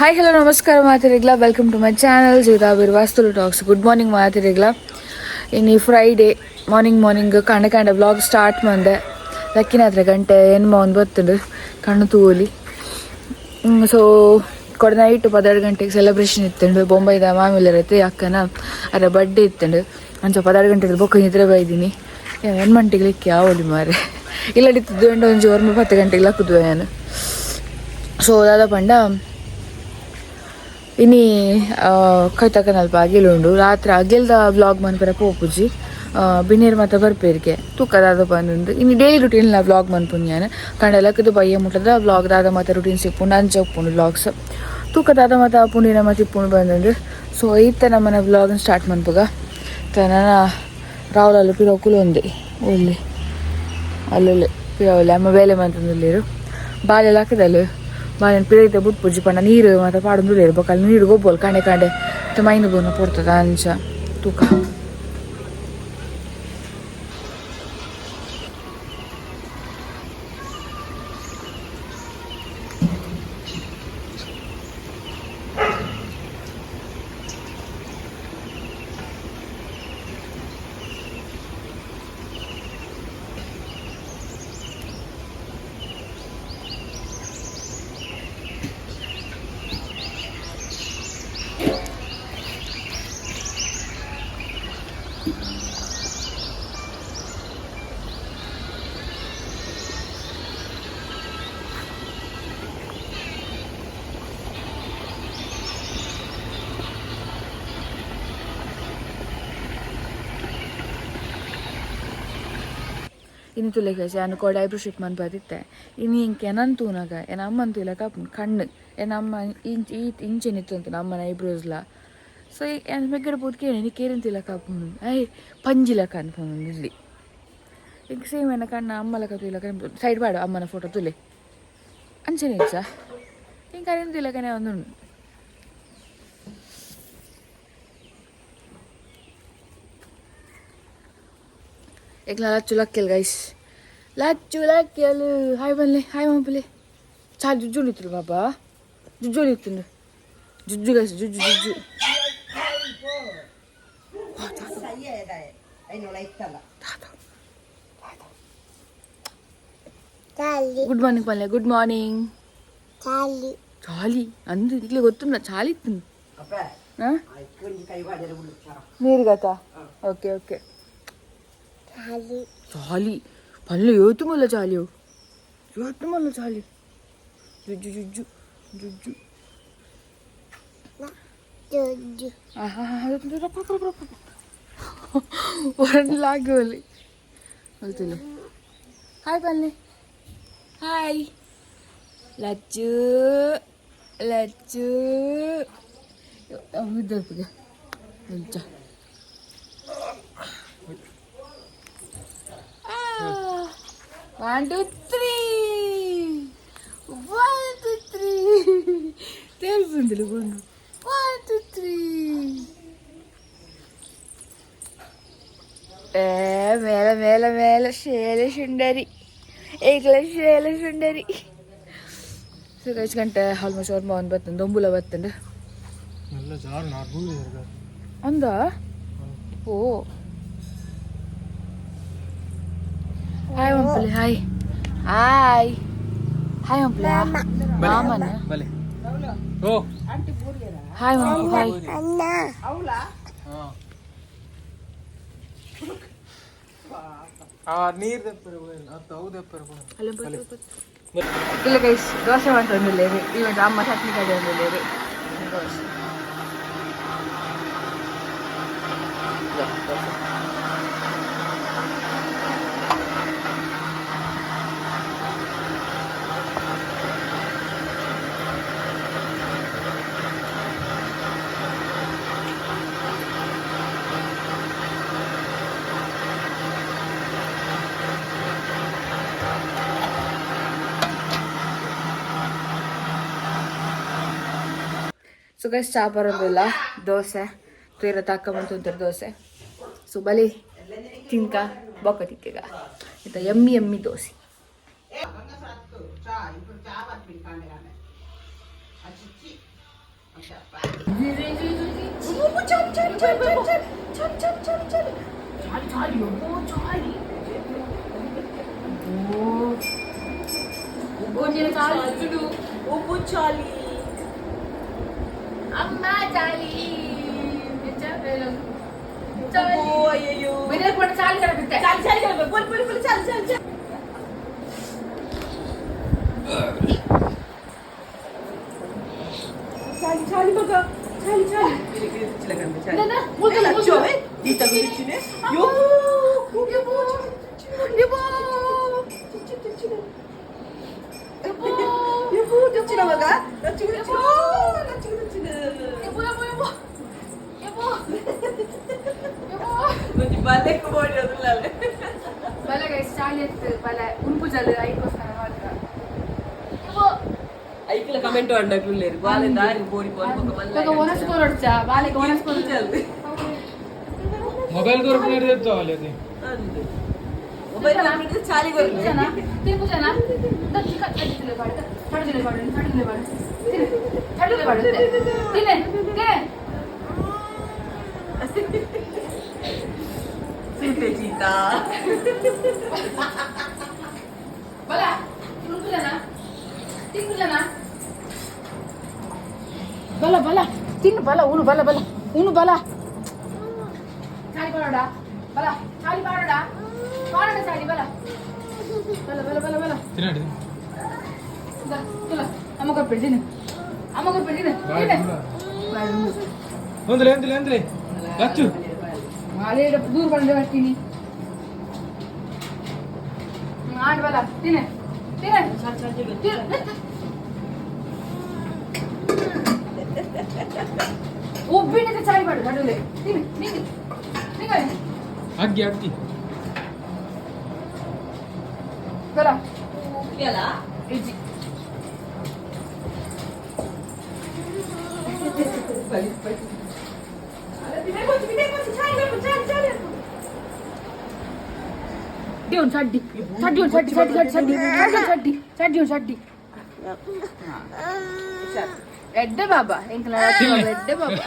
Hi hello ನಮಸ್ಕಾರ ಮಾತಿರಿಗ್ಲ, welcome to my channel Jeevitha Birwas talks. Good morning ಮಾತಿರಿಗ್ಲ. ಇನ್ನು Friday morning morning ಕಾಂಡೆ ಕಾಂಡೆ vlog start ಮಂದೆ. ಲಕ್ಕಿನ ಗಂಟೆ ಎನ್ಮ ಒಂದು ಬತ್ತುಂಡು ಕಣ್ಣು ತೂಲಿ. ಸೊ ಕೊಡ ನೈಟ್ 12 ಗಂಟೆಗೆ ಸೆಲೆಬ್ರೇಷನ್ ಇತ್ತುಂಡು. ಬೊಂಬೈದ ಮಾಮಿಲ್ಲರೈತೆ ಅಕ್ಕನ ಅರ ಬರ್ಡೇ ಇತ್ತುಂಡು. ಅಂಚ 12 ಗಂಟೆ ಬೊಕ್ಕ ನಿದ್ರೆ ಬೈದಿನಿ. ಎನ್ ಗಂಟೆಗೆ ಲಿಕ್ಕೆ ಯಾವಲಿ ಮಾರೆ ಇಲ್ಲಡಿತ್ತು ಒಂಜಿ ಒರ್ಮ 10 ಗಂಟೆಗೆ ಲಕ್ಕುದುವೆ ನಾನು. ಸೊ ದಾದ ಪಂಡ ಇನಿ ಕೈತಕನಲ್ಪ ಅಗಿಲ್ ಉಂಡು. ರಾತ್ರಿ ಅಗಿಲ್ದ ವ್ಲಾಗ್ ಮನ್ಪೆರೆ ಪೋಪುಜಿ, ಬಿನ್ನೇರ್ ಮಾತ ಬರ್ಪೇರಿಗೆ ತೂಕ ದಾದ ಬಂದು. ಇನಿ ಡೈಲಿ ರುಟೀನ್ ವ್ಲಾಗ್ ಮನ್ಪುನಿ ಯಾನ್. ಕಂಡೆ ಲಕ್ಕದು ಬಯ್ಯ ಮುಟ್ಟದ ವ್ಲಾಗ್ ದಾದ ಮಾತ ರುಟೀನ್ ಸಿಪ್ಪುಂಡು, ಅಂಚ ಉಪ್ಪುಂಡು ವ್ಲಾಗ್ಸ್. ತೂಕ ದಾದ ಮಾತ ಪುಂಡಿನ ಮಾತ ಇಪ್ಪುಂಡು ಬಂದಂದು. ಸೊ ಇತ್ತೆ ನಮ್ಮನೆ ವ್ಲಾಗ್ ಸ್ಟಾರ್ಟ್ ಮನ್ಪುಗ. ನನ್ನ ರಾవుಲಲ್ಲಿ ಪಿರವು ಒಂದೆ ಒಳ್ಳೆ ಅಲ್ಲಲ್ಲಿ ಪಿರವಲ್ಲಿ ಅಮ್ಮ ಬೇಲೆ ಮಂತಂದುಲ್ಲೇರು ಬಾಲೆ ಹಾಕದಲ್ಲ ಬಾಲೆನ್ ಪಿರೈತೆ ಬುಟ್ಪುಜಿ ಪಂಡ ನೀರು ಮಾತ ಪಾಡೊಂದುಲ್ಲೇರು. ಬೊಕ ಅಲ್ಲಿ ನೀರು ಗೊಬ್ಬೋಲು ಕಾಂಡೆ ಕಾಂಡೆ ಮೈನ್ ಬೋನ ಪೊರ್ತದ ಅಂಚ ತೂಕ. ಇನಿ ತುಲೆಗೆ ಯಾನ್ ಕೋಡೆ ಐಬ್ರೋ ಶೀಟ್ ಮನ್ಪದಿತ್ತೆ. ಇನಿ ಇಂಕ್ ಎನನ್ ತೂನಗ ಎನ ಅಮ್ಮನ್ ತೂಲಕ ಆಪುಂಡು ಕಣ್ಣು. ಎನ ಅಮ್ಮ ಇಂಚ್ ಈ ಇಂಚೆನೆ ಇತ್ತಂತ ಅಮ್ಮನ ಐಬ್ರೋಸ್ಲ. ಸೊ ಯಾನ್ ಮೆಗ್ಗಡ ಪೋದು ಕೇನೆ, ನಿಕ್ ಏರೆನ್ ತೂಲಕ ಆಪುಂಡು, I ಪಂಜಿಲಕ ಅನ್ಪೊಂದು ಇಲ್ಲಿ. ಇಂಕ್ ಸೇಮ್ ಎನ್ನ ಕಣ್ಣ ಅಮ್ಮಲಕ ತೂಲಕ. ಸೈಡ್ ಪಾಡು ಅಮ್ಮನ ಫೋಟೋ ತುಲೆ. ಅಂಚನೆ ಇಚ್ಚ ಇಂಕ್ ಅರೆನ್ ತೂಲಕನೆ ಒಂದುಂಡು. એકલા ಲಚ್ಚು ಲಕ್ಕೆಲ್ ಗೈಸ್, ಲಚ್ಚು ಲಕ್ಕೆಲ್. ಹಾಯ್ ಬನ್ಲೆ, ಹಾಯ್ ಮಂಪುಲೆ. ಚಾ ಜುಜ್ಜುಲಿ ಇತ್ತು ಬಾಬಾ, ಜುಜ್ಜುಲಿ ಇತ್ತು. ಜುಜ್ಜು ಗೈಸ್, ಜುಜ್ಜು ಜುಜ್ಜು. ಗುಡ್ ಮಾರ್ನಿಂಗ್ ಪಲ್ಲೆ, ಗುಡ್ ಮಾರ್ನಿಂಗ್. ಚಾಲಿ ಅಂದು ಇಟ್ಲಿ ಗೊತ್ತುಂಡ ಚಾಲಿ ಇತ್ತು ನೀರುಗತ. ಓಕೆ ಓಕೆ ಚಾಲಿ ಪಲ್ಲೆ ಏತು ಮಲ್ಲ ಚಾಲಿಯೋ, ಏತು ಮಲ್ಲ ಚಾಲಿ. ಜುಜ್ಜು ಜುಜ್ಜು ಜುಜ್ಜು. ಲಾಗೋಲಿ ಗೊತ್ತಿಲ್ಲ. ಹಾಯ್ ಪಲ್ಲೆ, ಹಾಯ್ ಲಚ್ಚು ಲಚ್ಚು. ಇದ್ದರ್ಪಿಗೆ ಅಂಚ. 1 2 3, 1 2 3. తెలుసుందిలే కొండు. 1 2 3. ఏ మేల మేల మేల శేల సుందరి, ఏకల శేల సుందరి. ಸೊ ಗೈಸ್, ಗಂಟೆ ಆಲ್ಮೋಸ್ಟ್ ಅವ್ರ ಒಂದು ಬತ್ತಂದು ದೊಂಬುಲ ಬತ್ತಂಡು. ಅಂದ ಓ ಹಾಯ್ ಮಂಪುಲೆ, ಹಾಯ್ ಹಾಯ್ ಹಾಯ್ ಮಂಪುಲೆ. ಮಾಮನ ಹಾಯ್ ಮಂಪು, ಹಾಯ್. ಇಲ್ಲ ಗೈಸ್, ದೋಸೆ ಮಾಡ್ತೊಂದುಲ್ಲೇರಿ. ಇವತ್ತು ಅಮ್ಮ ಚಟ್ನಿ ಕಡೆ ಒಂದುಲ್ಲೇರಿ. ದೋಸೆ ದೋಸೆ. ಸೊ ಗೈಸ್, ಚಾ ಬರೋದಿಲ್ಲ, ದೋಸೆ ತೀರ ತಾಕ ಬಂತು ದೋಸೆ. ಸೊ ಬಲಿ ತಿನ್ಕ ಬೊಕ್ಕ ತಿಕ್ಕಗ ಇತ್ತ ಎಮ್ಮಿ ಎಮ್ಮಿ ದೋಸೆ. ಅಮ್ಮ ಚಾಲಿ ಚಾಲಿ ಚಾಲಿ ಚಾಲಿ ಬೋಲ್ ಬೋಲ್ ಬೋಲ್ ಚಾಲಿ ಚಾಲಿ ಚಾಲಿ. ಚಾಲಿ ಚಾಲಿ ಮಗ ಚಾಲಿ ಚಾಲಿ. ಐಕ್ಲ ಕಮೆಂಟ್ ಮಾಡಕ್ಕಿಲ್ಲೇರು ಬಾಲೆ ದಾರಿ ಬೋರಿ ಬೋರಿ ಬೊಕ ಒನಸ್ ಕೊರೊಡ್ಚ ಬಾಲೆಗ್ ಒನಸ್ ಕೊರೊಡ್ಚ. ಮೊಬೈಲ್ ಕೊರಪು ಅಲ್ಲಿ. ಮೊಬೈಲ್ ಚಾಲಿ. ತಿನ್ಪುಜನ ತಿನ್ಪುಜನ ತಡ್ದಿಲ್ಲ ಬಾಡು ತಡ್ದಿಲ್ಲ ಬಾಡು ತಡ್ದಿಲ್ಲ ಬಾಡು ತಡ್ದಿಲ್ಲ ಬಾಡು ತಿನ್ನೆ ತಿನ್ನೆ. ಸೀತೆ ಚೀತಾ. ಬಲ ತಿನ್ಪುಜನ ತಿನ್ಪುಜನ ಬಲ ಬಲ ತಿನ್ನು ಬಲ ಉಣು ಬಲ ಬಲ ಉಣು ಬಲ ಚಾಲಿ ಬಾಡೋಡ ಬಲ ಚಾಲಿ ಬಾಡೋಡ ಬಾಡೋಡ ಚಾಲಿ ಬಲ ಬಲ ಬಲ ಬಲ ಬಲ. ತಿನ್ನಡಿ. ತುಲ ಅಮ್ಮ ಕೊರ್ಪೆಡು ತಿನ್ನು ಅಮ್ಮ ಕೊರ್ಪೆಡು ತಿನ್ನು ತಿನ್ನು. ಒಂದ್ಲೆ ಒಂದ್ಲೆ ಒಂದ್ಲೆ ಲಚ್ಚು. ಅದೇ ದೂರ ಬಂದ್ರೆ ಬರ್ತೀನಿ. ಆಡ್ ಬಲ ತಿನ್ನೆ ತಿನ್ನೆ ತಿನ್ನು. ಉಬ್ಬಿನ ಚಾಯ್ ಮಾಡು ನಡುವೆ ತಿನ್ನು ನಿಂಗೆ ನಿಂಗೆ. ಅಗ್ಗಿ ಅಗ್ಗಿ. ಬಲ. ಉಪ್ಪಿಯಲ್ಲ. ಇಜ್ಜಿ. ಚಡ್ಡಿ ಚಡ್ಡಿ ಚಡ್ಡಿ ಚಡ್ಡಿ ಚಡ್ಡಿ ಚಡ್ಡಿ ಚಡ್ಡಿ ಚಡ್ಡಿ ಚಡ್ಡಿ ಎಡ್ಡೆ ಬಾಬಾ ಎಂಕಲ ಎಡ್ಡೆ ಬಾಬಾ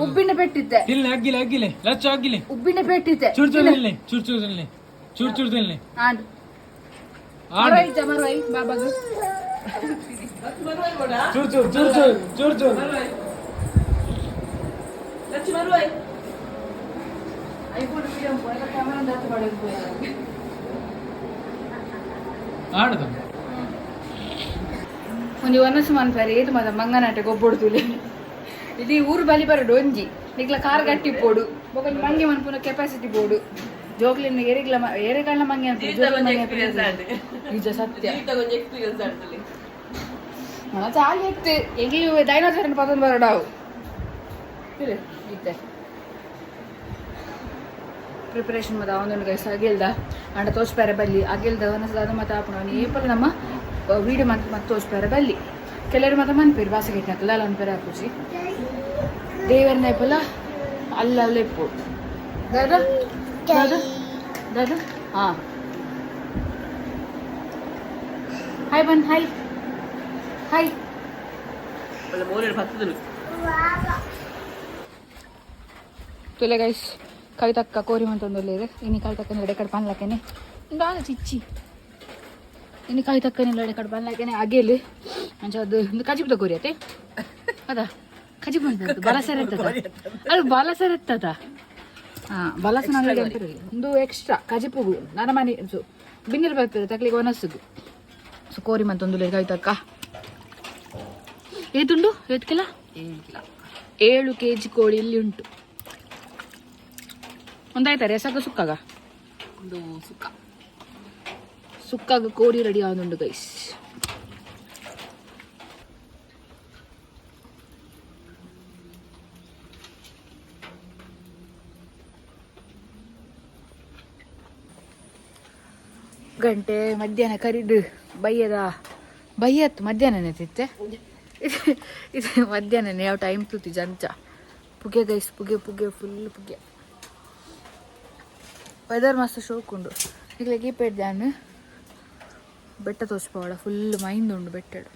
ಉಬ್ಬಿನ ಪೆಟ್ಟಿದ್ದೆ. ತಿನ್ಲೆ ಅಗ್ಗಿಲೆ ಅಗ್ಗಿಲೆ ಲಚ್ಚು ಅಗ್ಗಿಲೆ. ಉಬ್ಬಿನ ಪೆಟ್ಟಿದ್ದೆ. ಚೂರು ಚೂರು ತಿನ್ಲೆ ಚೂರು ಚೂರು ತಿನ್ಲೆ ಚೂರು ಚೂರು ತಿನ್ಲೆ. ಆಂಡ್ ಆಂಡ್. ಮರೈ ಮರೈ ಬಾಬಾಗ. ಚೂರು ಚೂರು ಚೂರು ಚೂರು ಚೂರು ಚೂರು. ಲಚ್ಚು ಮರುವೈ. ಐಫೋನ್ ವಿಡಿಯೋ ಕ್ಯಾಮರಾ ದಾತು ಮಾಡೋದು. ಆಡದ. ಒಂಜಿ ಒನಸು ಮನ್ಪರೆ ಏತು ಮಾತ ಮಂಗನಾಟೆ ಗೊಬ್ಬೊಡ್ತುಲೆ ಇಡೀ ಊರು ಬಲಿ ಬರಡು ಒಂಜಿ ನಿಕ್ಲ ಕಾರ್ ಗಟ್ಟಿ ಪೋಡು ಬೊಕ ಮಂಗೆ ಮನ್ಪುನ ಕೆಪಾಸಿಟಿ ಬೋಡು ಜೋಕ್ಲಿನ ಎರಿಗ್ಲ ಎರೆಗಳ್ನ ಮಂಗೆ ಅನ್ಪುನ ಜೀವಿತ ಜೋಕ್ಲಿನ ಒಂಜಿ ಮಂಗೆ ಎಕ್ಸ್ಪೀರಿಯನ್ಸ್ ಆಂಡ್. ನಿಜ ಸತ್ಯ. ಜೀವಿತ ಒಂಜಿ ಎಕ್ಸ್ಪೀರಿಯನ್ಸ್ ಆಂಡಲ್ಲಿ. మన చాలు ఎత్తు ಎಂಗಿ ಡೈನೋಸರ್ ಪತೊಂದು ಬರಡಾವು ಇತ್ತೆ ಪ್ರಿಪರೇಷನ್ ಮದ ಒಂದೊಂದು ಗೈಸ್ ಅಗಿಲ್ದ ಅಂಡ ತೋಚ್ಪೇರೆ ಬಲ್ಲಿ ಅಗಿಲ್ದ ಒನಸದ ಮತ ಆಪುಣ ಏಪಲ ನಮ್ಮ ವೀಡಿಯೋ ಮಂತ್ ಮತ್ತೆ ತೋಚ್ಪೇರೆ ಬಲ್ಲಿ ಕೆಲವರು ಮಾತ್ರ ಮನ್ಪೇರು ಬಾಸಗಿಟ್ನಕಲ್ಲ ಅಲ್ಲ ಅನ್ಪೇರೆ ಆಪುಜಿ ದೇವರನ್ನ ಏಪಲ ಅಲ್ಲ ಅಲ್ಲ ಇಪ್ಪು ದಾದಾ ದಾದಾ ದಾದಾ ಹಾಂ ಹಾಯ್ ಬನ್ ಹಾಯ್ ಹಾಯ್. ಒಳ್ಳೆ ಮೋರೆಡ್ ಬತ್ತದಲು. ತುಲೆ ಗೈಸ್ ಕೈ ತಕ್ಕ ಕೋರಿ ಮಂತೊಂದುಲ್ಲೆರ್ ಇನಿ ಕಾಯಿ ತಕ್ಕ ಎಡೆ ಕಡೆ ಪನ್ಲಕೆನೆ ದಾದ ಚಿಚ್ಚಿ ಇನಿ ಕಾಯಿ ತಕ್ಕ ಎಡೆ ಕಡೆ ಪನ್ಲಕೆನೆ ಅಗೇಲ್ ಅಂಚ ಅದು ಒಂದು ಕಜಿಪುದ ಕೋರಿ ಅತೆ ಅದ ಕಜಿಪು ಅಂತ ಬಲಸರ ಎತ್ತದ ಅದು ಬಲಸರ ಎತ್ತದ ಹಾಂ ಬಲಸನ ಒಂದು ಎಕ್ಸ್ಟ್ರಾ ಕಜಿಪುಗು ನನ್ನ ಮನೆ ಸೊ ಬಿನ್ನಿಲ್ ಬರ್ತಾರೆ ತಕ್ಲಿಗೆ ಒನಸುಗು ಸೊ ಕೋರಿ ಮಂತೊಂದುಲ್ಲೆರ್ ಕಾಯಿ ತಕ್ಕ ಏತುಂಡು ಏತ್ಕಿಲ್ಲ 7 ಕೆಜಿ ಕೋಳಿ ಇಲ್ಲಿ ಉಂಟು. ಒಂದಾಯ್ತಾರೆ ಎಸಗ ಸುಕ್ಕಾಗ. ಒಂದು ಸುಕ್ಕ. ಸುಕ್ಕಾಗ ಕೋರಿ ರೆಡಿ ಆಗುಂಡು ಗೈಸ್. ಗಂಟೆ ಮಧ್ಯಾಹ್ನ ಕರಿದು ಬಯ್ಯದ ಬಯ್ಯತ್ತು ಮಧ್ಯಾಹ್ನನೇ ತಿತ್ತೆ ಇದು ಮಧ್ಯಾಹ್ನನೇ ಯಾವ ಟೈಮ್ ತೂತಿ ಜಂಚ ಪುಗೆ ಗೈಸ್ ಪುಗೆ ಪುಗೆ ಫುಲ್ ಪುಗೆ ವೆದರ್ ಮಸ್ತ್ ಶೋಕ್ ಉಂಡು ಈಗ ಕೀಪೇಡ್ ದಾನ್ ಬೆಟ್ಟ ತೋಚ್ಪೋಳ ಫುಲ್ ಮೈಂದ್ ಉಂಡು ಬೆಟ್ಟಡು.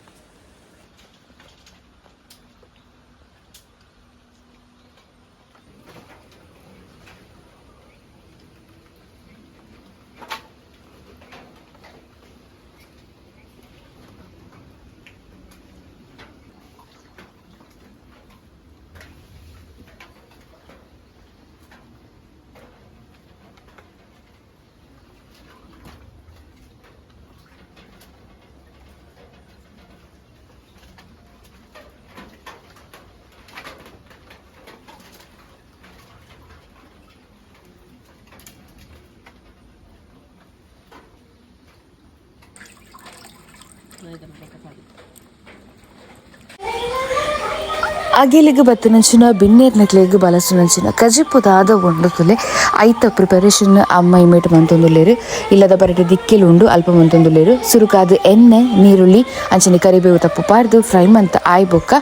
ಅಗಿಲಿಗೆ ಬತ್ತಿನಂಚಿನ ಬಿನ್ನೇರ್ನಕ್ಲೆಗ್ ಬಲಸುನಂಚಿನ ಕಜಿಪು ದಾದ ಉಂಡು ತುಲೆ ಐತ ಪ್ರಿಪರೇಷನ್ ಅಮ್ಮ ಇಮೇಟ್ ಮಂತೊಂದುಲ್ಲೆರ್ ಇಲ್ಲದ ಬರಟೆ ದಿಕ್ಕೆಲು ಉಂಡು ಅಲ್ಪ ಮಂತೊಂದುಲ್ಲೆರ್ ಸುರುಕಾದ್ ಎಣ್ಣೆ ನೀರುಳ್ಳಿ ಅಂಚನೆ ಕರಿಬೇವು ತಪ್ಪು ಪಾಡ್ದು ಫ್ರೈ ಮಂತ್ ಆಯ್ ಬೊಕ್ಕ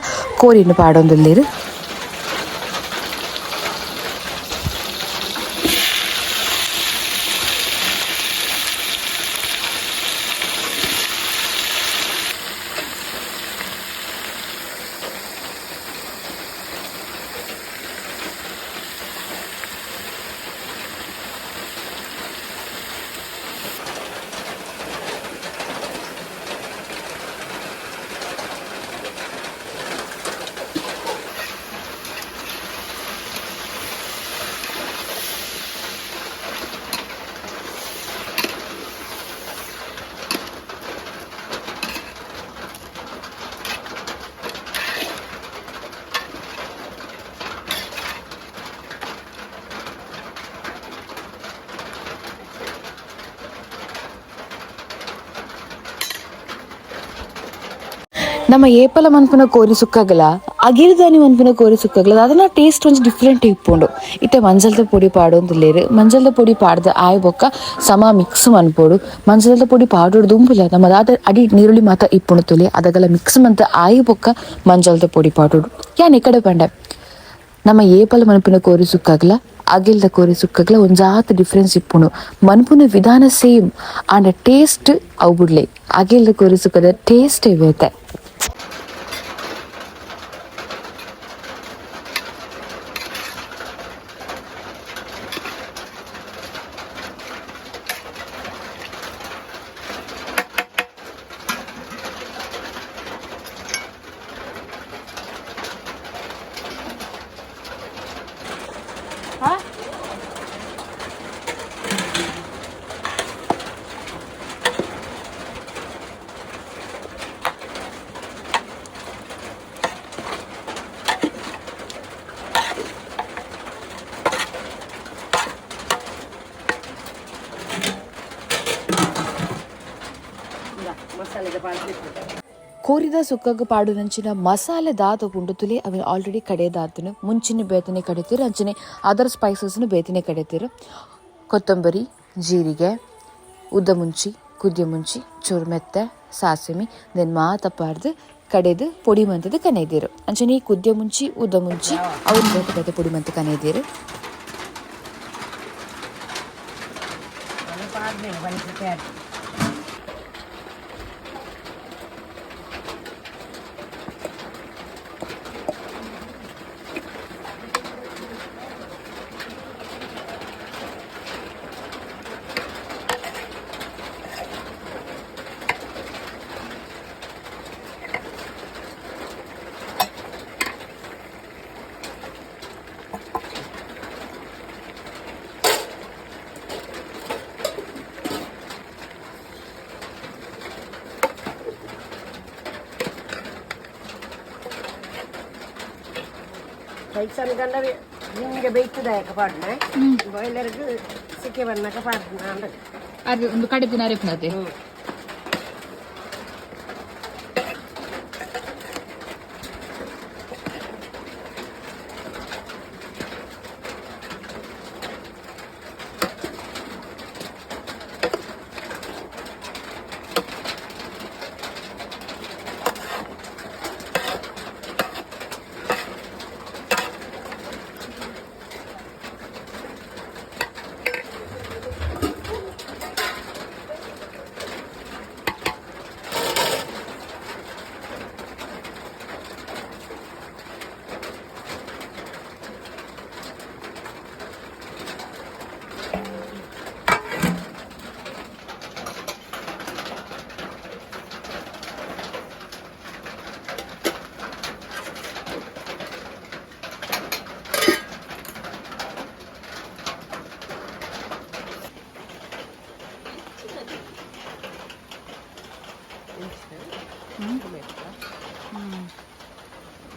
ಕೋರಿನ್ ಪಾಡೊಂದುಲ್ಲೆರ್. ನಮ್ಮ ಏಪಲ ಮನ್ಪುನ ಕೋರಿ ಸುಕ್ಕಗಲ ಅಗಿಲ್ದಾನಿ ಮನ್ಪುನ ಕೋರಿ ಸುಕ್ಕಗಲ ಅದನ್ನ ಟೇಸ್ಟ್ ಒಂಜಿ ಡಿಫ್ರೆಂಟ್ ಇಪ್ಪುಂಡು. ಇತ್ತೆ ಮಂಜಲ್ದ ಪೊಡಿ ಪಾಡೊಂದುಲ್ಲೆರ್. ಮಂಜಲ್ದ ಪೊಡಿ ಪಾಡ್ದ್ ಆಯ್ ಬೊಕ್ಕ ಸಮ ಮಿಕ್ಸ್ ಮನ್ಪೊಡು. ಮಂಜಲ್ದ ಪೊಡಿ ಪಾಡೊಡು ದುಂಬುಲ ನಮ್ಮ ದಾದ ಅಡಿ ನೀರುಳ್ಳಿ ಮಾತ ಇಪ್ಪುಂಡು ತುಲೆ ಅದಗಲ ಮಿಕ್ಸ್ ಮಂತ್ ಆಯ್ ಬೊಕ್ಕ ಮಂಜಲ್ದ ಪೊಡಿ ಪಾಡೊಡು. ಯಾನ್ ಇಕಡೆ ಪಂಡೆ ನಮ್ಮ ಏಪಲ ಮನ್ಪುನ ಕೋರಿ ಸುಕ್ಕಗಲ ಅಗಿಲ್ದ ಕೋರಿ ಸುಕ್ಕಗಲ ಒಂಜಾತ್ ಡಿಫ್ರೆನ್ಸ್ ಇಪ್ಪುಂಡು. ಮನ್ಪುನ ವಿಧಾನ ಸೇಮ್ ಆಂಡ ಟೇಸ್ಟ್ ಅವು ಬುಡ್ಲೆ. ಅಗಿಲ್ದ ಕೋರಿ ಸುಕ್ಕದ ಟೇಸ್ಟ್ ಬೇತೆ. ಕೋರಿದ ಸುಕ್ಕಗ್ ಪಾಡುನಂಚಿನ ಮಸಾಲೆ ದಾದ ಉಂಡು ತುಲೆ ಅವೆನ್ ಆಲ್ರೆಡಿ ಕಡೆದಾತನು ಮುಂಚಿನ ಬೇತನೆ ಕಡೆತೀರು ಅಂಚನೆ ಅದರ್ ಸ್ಪೈಸಸ್ನು ಬೇತನೆ ಕಡೆತೀರು. ಕೊತ್ತಂಬರಿ, ಜೀರಿಗೆ, ಉದ್ದ ಮುಂಚಿ, ಕುದ್ಯ ಮುಂಚಿ, ಚೂರು ಮೆತ್ತೆ, ಸಾಸಿಮೆ ದೆನ್ ಮಾತ ಪಾಡ್ದು ಕಡೆದು ಪೊಡಿ ಮಂತದ ಕನೆದೀರು. ಅಂಚನೆ ಕುದ್ಯ ಮುಂಚಿ, ಉದ್ದ ಮುಂಚಿ ಅವು ಬೇತೆ ಬೇತೆ ಪೊಡಿ ಮಂತ್ ಕನೆದೀರು. ಸಣ್ಣ ನಿಮಗೆ ಬೇಯ್ತದ ಪಾಡ್ನೆ ಬಾಯ್ಲರ್ಗೆ ಸಿಕ್ಕೆ ಬನ್ನಕ ಪಾಡ್ನ. ಅದು ಒಂದು ಕಡೆ ದಿನ ಅರೆಪುನತೆ.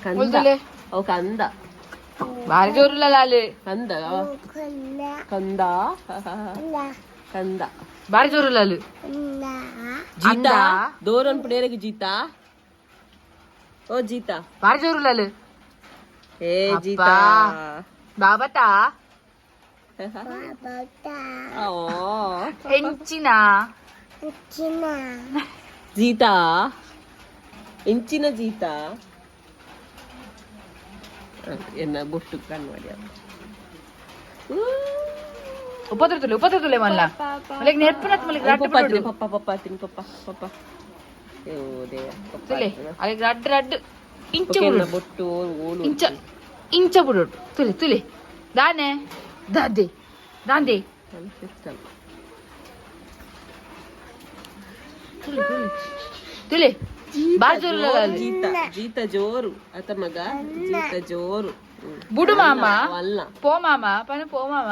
ಕಂದ ಅವು ಕಂದ. ಬಾರಿ ಜೋರುಲ್ಲ ಲಾಲು. ಕಂದ ಕಂದ ಕಂದ. ಬಾರಿ ಜೋರುಲಾಲು. ಜೀತಾ ದೋರನ್ ಪುಡೇರೆಗ್ ಜೀತಾ ಓ ಜೀತಾ. ಬಾರಿ ಜೋರುಲಾಲು. ಏ ಜೀತಾ. ಬಾಬತಾ. ಓ. ಎಂಚಿನ? ಜೀತಾ ಎಂಚಿನ ಜೀತಾ ಎನ್ನ ಬೊಟ್ಟು ಕಣ್ವಾಡಿ. ಉಪದ್ರತುಲೆ ಉಪದ್ರತುಲೆ ಮಲ್ಲ ಮಲ್ಲಿಗೆ ನೆರ್ಪುನತ್ ಮಲ್ಲಿಗೆ ರಡ್ಡು. ಪಪ್ಪ ತಿನ್ನು, ಪಪ್ಪ ಪಪ್ಪ ತಿನ್ನು, ಪಪ್ಪ ಪಪ್ಪ ಓ ದೇವ ಪಪ್ಪ. ತುಲೆ ಅಲ್ಲಿಗೆ ರಡ್ಡು ರಡ್ಡು ಇಂಚ. ಓಕೆ, ಎನ್ನ ಬುಡು. ಬೊಟ್ಟು ಓಲು. ಇಂಚ ಇಂಚ ಬುಡೋಡು ತುಲೆ ತುಲೆ ದಾನೆ ದಾದೆ ದಾಂದೆ. ತುಲೆ ತುಲೆ ತುಲೆ ಬಾರಿ ಜೋರು. ಜೀತ ಜೀತ ಜೋರು ಅತ ಮಗ ಜೀತ ಜೋರು. ಬುಡು ಮಾಮ. ಅಲ್ಲ. ಪೋ ಮಾಮ ಪನ ಪೋ ಮಾಮ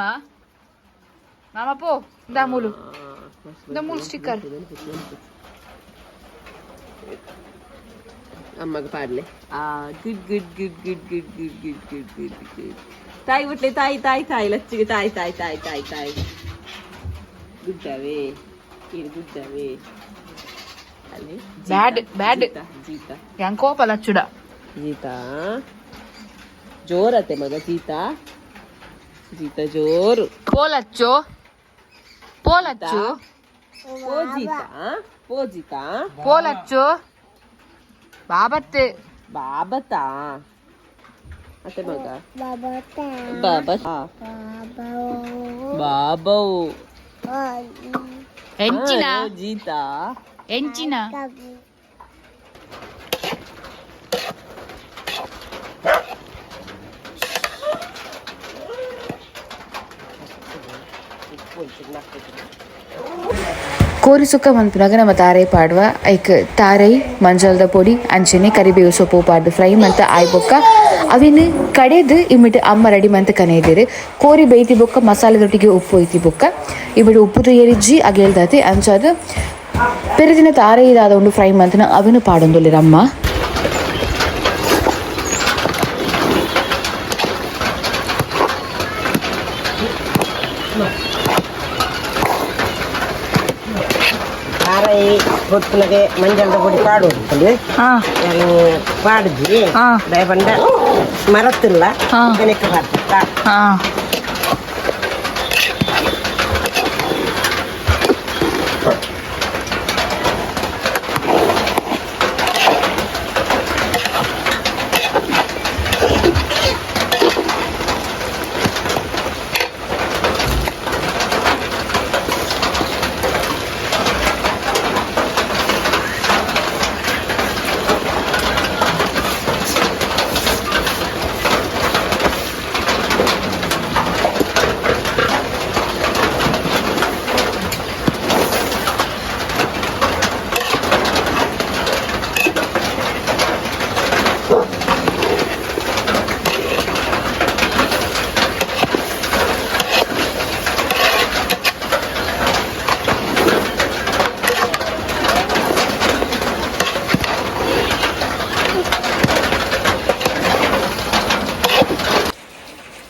ಮಾಮ ಪೋ ಇಂದಾ ಮೂಲು ಇಂದಾ ಮೂಲು ಸ್ಟಿಕ್ಕರ್. ಅಮ್ಮಗ ಪಾಡ್ಲೆ. ಆ good good good good good good good good good good ತಾಯಿ ಬಿಟ್ಲೆ ತಾಯಿ ತಾಯಿ ತಾಯಿ ಲಚ್ಚಿಗೆ ತಾಯಿ ತಾಯಿ ತಾಯಿ ತಾಯಿ ತಾಯಿ ಗುಡ್ಡವೇ ಇದು ಗುಡ್ಡವೇ ಅಲ್ಲಿ. Bad, bad. ಜೀತ. ಯಾಂಗ್ ಕೋಪ ಲಚ್ಚುಡ. ಜೀತಾ ಜೋರತೆ ಮಗ ಜೀತಾ ಜೀತ ಜೋರು. ಪೋ ಲಚ್ಚು ಪೋ ಲಚ್ಚು. ಪೋ ಜೀತಾ ಪೋ ಜೀತಾ. ಪೋ ಲಚ್ಚು ಬಾಬತ್ತೆ. ಬಾಬತಾ ಅತ್ತೆ ಮಗ ಬಾಬಾ ಬಾಬೌ. ಎಂಚಿನ? ಜೀತಾ. ಎಂಚಿನ? ಕೋರಿ ಸುಕ್ಕ ಮನ್ಪುನಗ ನಮ್ಮ ತಾರೈ ಪಾಡುವ. ಐಕ್ ತಾರೈ ಮಂಜಲ್ದ ಪೊಡಿ ಅಂಚನೆ ಕರಿಬೇವು ಸೊಪ್ಪು ಪಾಡ್ದು ಫ್ರೈ ಮಂತ ಆಯ್ ಬೊಕ್ಕ ಅವಿನ ಕಡೆದು ಇಮಿಟ್ ಅಮ್ಮ ರೆಡಿ ಮಂತ್ ಕನೆಯ್ದಿರು. ಕೋರಿ ಬೇಯ್ತಿ ಬೊಕ್ಕ ಮಸಾಲೆದೊಟ್ಟಿಗೆ ಉಪ್ಪು ಐತಿ ಬೊಕ್ಕ ಇಮಿಟ್ ಉಪ್ಪು ಎರಿಜ್ಜಿ ಅಗೇಲ್ದಾತಿ ಅಂಚಾದ ಪೆರಿದಿನ ತಾರೈ ದಾದ ಉಂಡು ಫ್ರೈ ಮಂತನ ಅವಿನ ಪಾಡೊಂದುಲ್ಲೆರ್ ಅಮ್ಮ. ತಾರೈ ಹೊತ್ತುನಗೆ ಮಂಜಲ್ದ ಪೊಡಿ ಪಾಡು ಪಾಡ್ಜಿ ದಯಪಂಡ ಮರತ್ತಿಲ್ಲ ಬೆನಕ ಪಾಡ್ತಾ.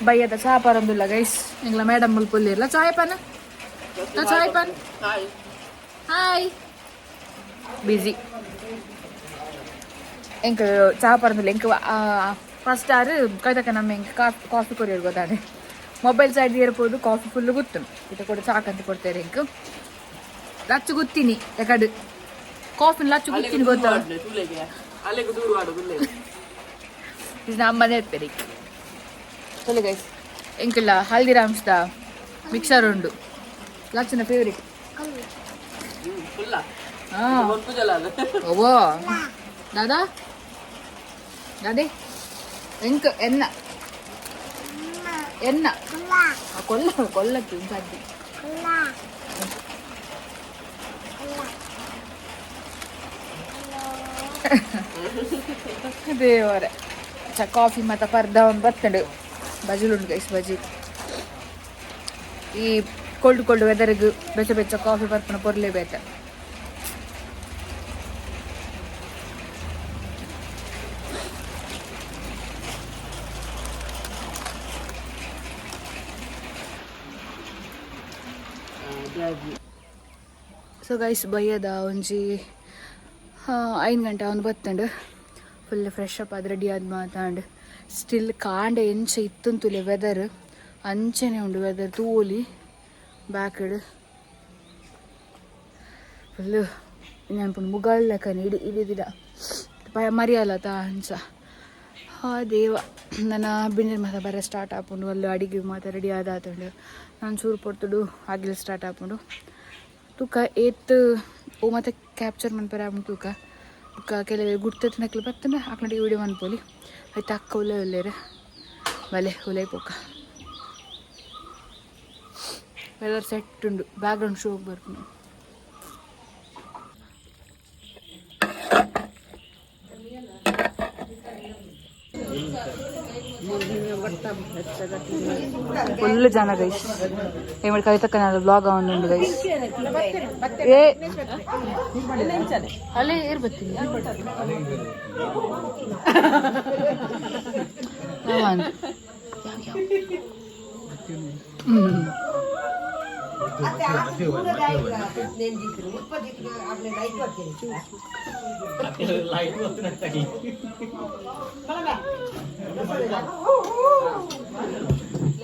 ಬಯ್ಯದ ಚಾ ಪರಂದುಲ್ಲ ಗೈಸ್. ಎಂಗ್ಲ ಮೇಡಮ್ ಮುಲ್ಪುಲ್ಲಿರ್ಲ ಚಾಯ್ ಪಾನ ಚಾಯ್ ಪಾನ್ ಹಾಯ್ ಬಿಸಿ ಎಂಕ್ ಚಾ ಪರಂದುಲ್ಲ. ಎಂಕ್ ಫಸ್ಟ್ ಆರು ಕೈತಕ ನಮ್ಮ ಎಂಕ್ ಕಾಫಿ ಕಾಫಿ ಕೊರಿಯರ್ ಗೊತ್ತಾನೆ ಮೊಬೈಲ್ ಸೈಡ್ ಏರ್ಪೋದು ಕಾಫಿ ಫುಲ್ ಗೊತ್ತು ಇತ್ತ ಕೂಡ ಚಾಕಂತ ಕೊಡ್ತಾರೆ. ಎಂಕ್ ಲಚ್ಚು ಗುತ್ತೀನಿ ಯಾಕಡೆ ಕಾಫಿನ ಲಚ್ಚು ಗುತ್ತೀನಿ ಗೊತ್ತಾ. ಇದು ನಮ್ಮನೆ ಇರ್ತಾರೆ. ಚಲೋ ಗೈಸ್, ಎಂಕಲ್ಲ ಹಲ್ದಿರಾಮ್ಸ್ದ ಮಿಕ್ಸರ್ ಉಂಡು ಲಚ್ಚನ ಫೇವ್ರೇಟ್. ಓ ದಾದಾ ದಾದೆ ಎಂಕ್ ಎನ್ನ ಎನ್ನ ಕೊಲ್ಲ ಕೊಲ್ಲಕ್ಕೆ ಉಂಟಾಗಿ. ದೇವರೇ ಚ ಕಾಫಿ ಮತ್ತು ಪರ್ದ ಒಂದು ಬತ್ತಂಡು ಬಜಿಲ್ ಉಂಡು ಗೈಸ್ ಬಜಿ. ಈ ಕೋಲ್ಡ್ ಕೋಲ್ಡ್ ವೆದರ್ಗೆ ಬೆಚ್ಚ ಬೆಚ್ಚ ಕಾಫಿ ಬರ್ಪನ ಪೊರ್ಲೆ ಬೇತ. ಸೊ ಗೈಸ್, ಬಯ್ಯದ ಒಂಜಿ 5 ಗಂಟೆ ಅವನು ಬತ್ತಂಡು. ಫುಲ್ ಫ್ರೆಶ್ ಅಪ್ ಆದ್ ರೆಡಿ ಆದ್ ಮಾತಾಂಡ್. ಸ್ಟಿಲ್ ಕಾಂಡೆ ಎಂಚ ಇತ್ತಂತುಲೆ ವೆದರ್ ಅಂಚನೆ ಉಂಡು. ವೆದರ್ ತೂಲಿ ಬ್ಯಾಕ್ಡ್ ಫುಲ್ ನೆನಪುಂಡು. ಮುಗಲ್ ಲೆಕ್ಕನೆ ಇಡಿ ಇಡಿದಿಡ ಮರಿಯಲ್ಲ ತಾ ಅಂಚ. ಹಾ ದೇವ, ನನ್ನ ಬಿಂಡಿನ ಮಾತ ಬರ ಸ್ಟಾರ್ಟ್ ಆಪುಂಡು. ಅಲ್ಲಿ ಅಡಿಗೆ ಮಾತ ರೆಡಿ ಆದಾತುಂಡು. ನಾನು ಚೂರು ಪೊರ್ತುಡು ಆಗಿಲ್ ಸ್ಟಾರ್ಟ್ ಆಪುಂಡು. ತೂಕ ಏತ್ ಓ ಮಾತ ಕ್ಯಾಪ್ಚರ್ ಮನ್ಪರೆ ಆಪುಂಡು ತೂಕ. ಬೊಕ್ಕ ಕೆಲವು ಗುರ್ತತ್ನಕ್ಲು ಬತ್ತಂಡ ಅಕ್ಲೊಟ್ಟಿಗೆ ವಿಡಿಯೋ ಮನ್ಪೊಲಿ. ಐತ ಅಕ್ಕ ಉಲ್ಲೆ ಉಲ್ಲೇರು ಬಲೆ ಉಲೈ ಪೋಕ. ವೆದರ್ ಸೆಟ್ ಉಂಡು. ಬ್ಯಾಕ್ಗ್ರೌಂಡ್ ಶೋ ಬರ್ಪುಂಡು. ಫುಲ್ ಜನ ಗೈಸ್. ಏ ಮಾಡಿ ಕೈ ತಕ್ಕ ಬ್ಲಾಗ್ ಉಂಡು ಗೈಸ್. ಏ ಅಲ್ಲೇ ಏರ್ ಬರ್ತೀನಿ.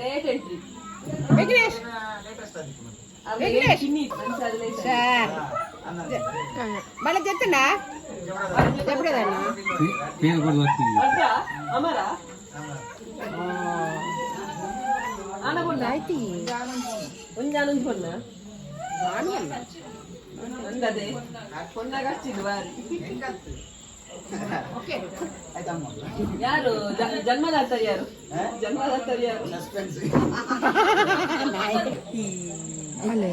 Late entry. Vignesh, Vignesh, ಬಲ ಜೆತ್ತಣ್ಣ ಎಪ್ಪಡದಣ್ಣ? ಅಮರ ಆನ ಬೊನ್ನ ಒಂಜಾನೊಂದು ಬೊನ್ನ ಅಂದದೆ ಪೊನ್ನಾಗ ಹಚ್ಚಿದ್ದು ಬಾರಿ. ಯಾರು ಜನ್ಮದಾತರು? ಯಾರು ಜನ್ಮದಾತರು ಯಾರು? ಅಲ್ಲೇ.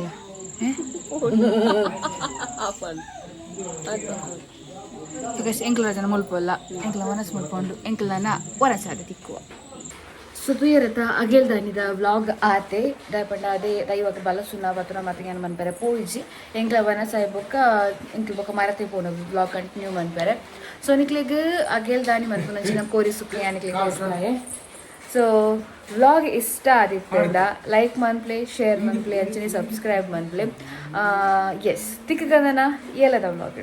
Because ಎಂಕ್ಲ ಜನ ಮುಲ್ಪಲ್ಲ, ಎಂಕ್ಲ ಮನಸ್ಸು ಮುಲ್ಪೊಂಡು ಎಂಕ್ಲನ ವರಸಾದ ತಿಕ್ಕುವ. ಸೊ ತುಯರತ ಅಗೆಲ್ದಾನಿದ ವ್ಲಾಗ್ ಆತೆ. ದಾಯಪಂಡ ಅದೇ ದೈವಕ್ಕೆ ಬಲಸುನ ಬತ್ತುನ ಮತ್ತೆ ಏನು ಮನ್ಪೆರೆ ಪೋಯಿಜಿ. ಎಂಕ್ಲ ವನಸಾಯ ಬೊಕ್ಕ ಎಂಕ್ಲ ಬೊಕ್ಕ ಮರತೆ ಪೋನು ವ್ಲಾಗ್ ಕಂಟಿನ್ಯೂ ಮನ್ಪೆರೆ. ಸೊ ನಿಕ್ಲೆಗ್ ಅಗೆಲ್ದಾನಿ ಮನ್ಪುನಂಚಿನ ಕೋರಿ ಸುಕ್ಕ ನಿಕ್ಲೆಗ್. ಸೊ ವ್ಲಾಗ್ ಇಷ್ಟ ಆದಿತ್ತಂಡ ಲೈಕ್ ಮನ್ಪ್ಲೆ, ಶೇರ್ ಮನ್ಪ್ಲೆ, ಅಂಚನೆ ಸಬ್ಸ್ಕ್ರೈಬ್ ಮನ್ಪ್ಲೆ. ಎಸ್, ತಿಕ್ಕಗಂದನ ಏಲದ ವ್ಲಾಗ್.